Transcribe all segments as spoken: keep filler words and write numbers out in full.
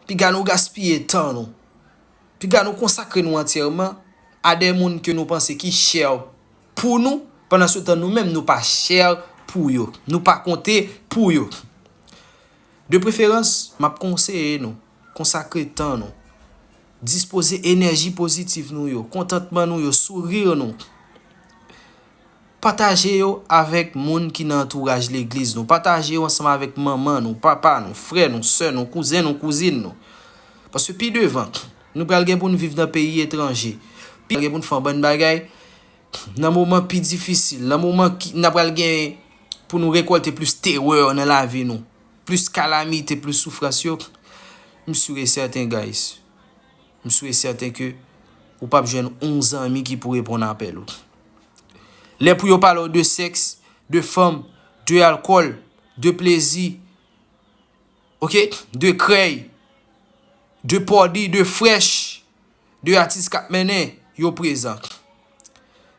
Piga nou gaspiye tan nou. Piga nou konsakre nou antyèman a de moun ke nou panse ki chè pou nou, pandan se tan nou menm nou pa chè pou yo. Nou pa konte pou yo. De preferans, m ap konseye nou, konsakre tan nou. Dispoze enèji pozitif nou yo, kontantman nou yo, souri nou. Pataje yo avèk moun ki nan antouraj legliz nou. Pataje yo ansanm avèk manman nou, papa nou, frè nou, sè nou, kouzen nou, kouzin nou. Paske pi devan, nou pral gen pou n viv nan peyi etranje. Pi pral gen pou n fè yon bann bagay nan moman pi difisil, nan moman ki n ap pral gen pou nou rekòlte plis terè nan lavi nou, plis kalamite, plis soufrans yo. M si e sèten, guys. M si e sèten ke ou p ap jwenn yon zanmi ki pou reponn apèl ou. Lè pou yo pale w de sèks, de fanm, de alkòl, de plezi, oke, de krèy, de pòdi, de frèch, de atis k ap mennen, yo prezan.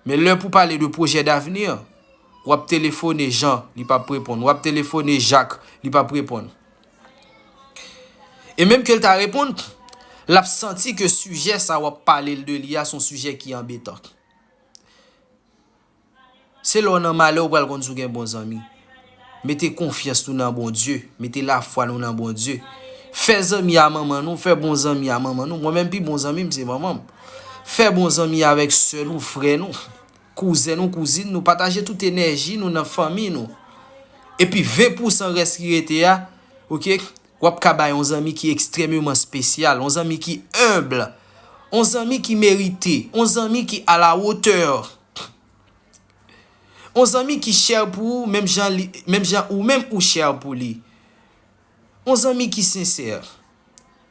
Men lè pou pale de pwojè davni, w ap telefone Jan, li p ap reponn. W ap telefone Jak, li p ap reponn. E menm ke l ta reponn, l ap santi ke sijè sa w ap pale l de li a se yon sijè ki anbetan. Se lè w nan malè ou pral konn si w gen bon zanmi. Mete konfyans nou nan Bondye. Mete lafwa nou nan Bondye. Fè zanmi a manman nou, fè bon zanmi a manman nou. Mwen menm pi bon zanmi m se manman m. Fè bon zanmi avèk sè nou, frè nou, kouzen nou, kouzin nou. Pataje tout enèji nou nan fanmi nou. Epi ven pousan rès ki rete a, oke, w ap ka bay yon zanmi ki ekstrèmeman espesyal, yon zanmi ki enb, yon zanmi ki merite, yon zanmi ki alawotè. Yon zanmi ki chè pou ou, menm jan li, menm jan ou menm ou chè pou li. Yon zanmi ki sensè.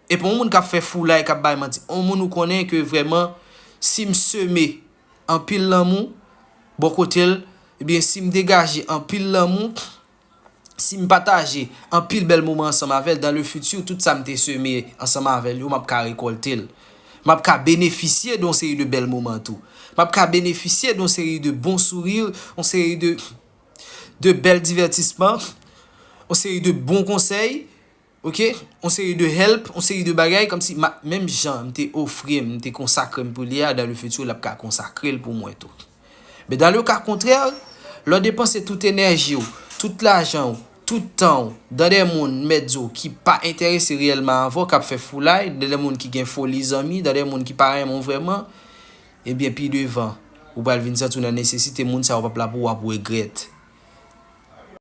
E pa yon moun k ap fè foulay, k ap bay manti. Yon moun ou konnen ke vrèman, si m seme anpil lanmou bò kote l, ebyen, si m degaje anpil lanmou, si m pataje anpil bèl moman ansanm avè l, dans le futur, tout sa m te seme ansanm avè l yo, m ap ka rekòlte l. M ap ka benefisye de yon seri de bèl moman tou. M ap ka benefisye de yon seri de bon souri, yon seri de, de bèl divètisman, yon seri de bon konsèy, oke? Yon seri de help, yon seri de bagay, kòmsi ma, menm jan m te ofri m, m te konsakre m pou li a, dans le futur, l ap ka konsakre l pou mwen tou. Men dans le cas contraire, lè w depanse tout enèji w, tout lajan w, tout tan w, dans des moun, m mèt di w, ki pa enterese reyèlman avè w, k ap fè foulay, dans des moun ki gen foli zanmi, dans des moun ki pa renmen w vrèman, ebyen, pi devan, ou pral vin santi w nan nesesite, moun sa yo p ap la pou ou, w ap regrèt.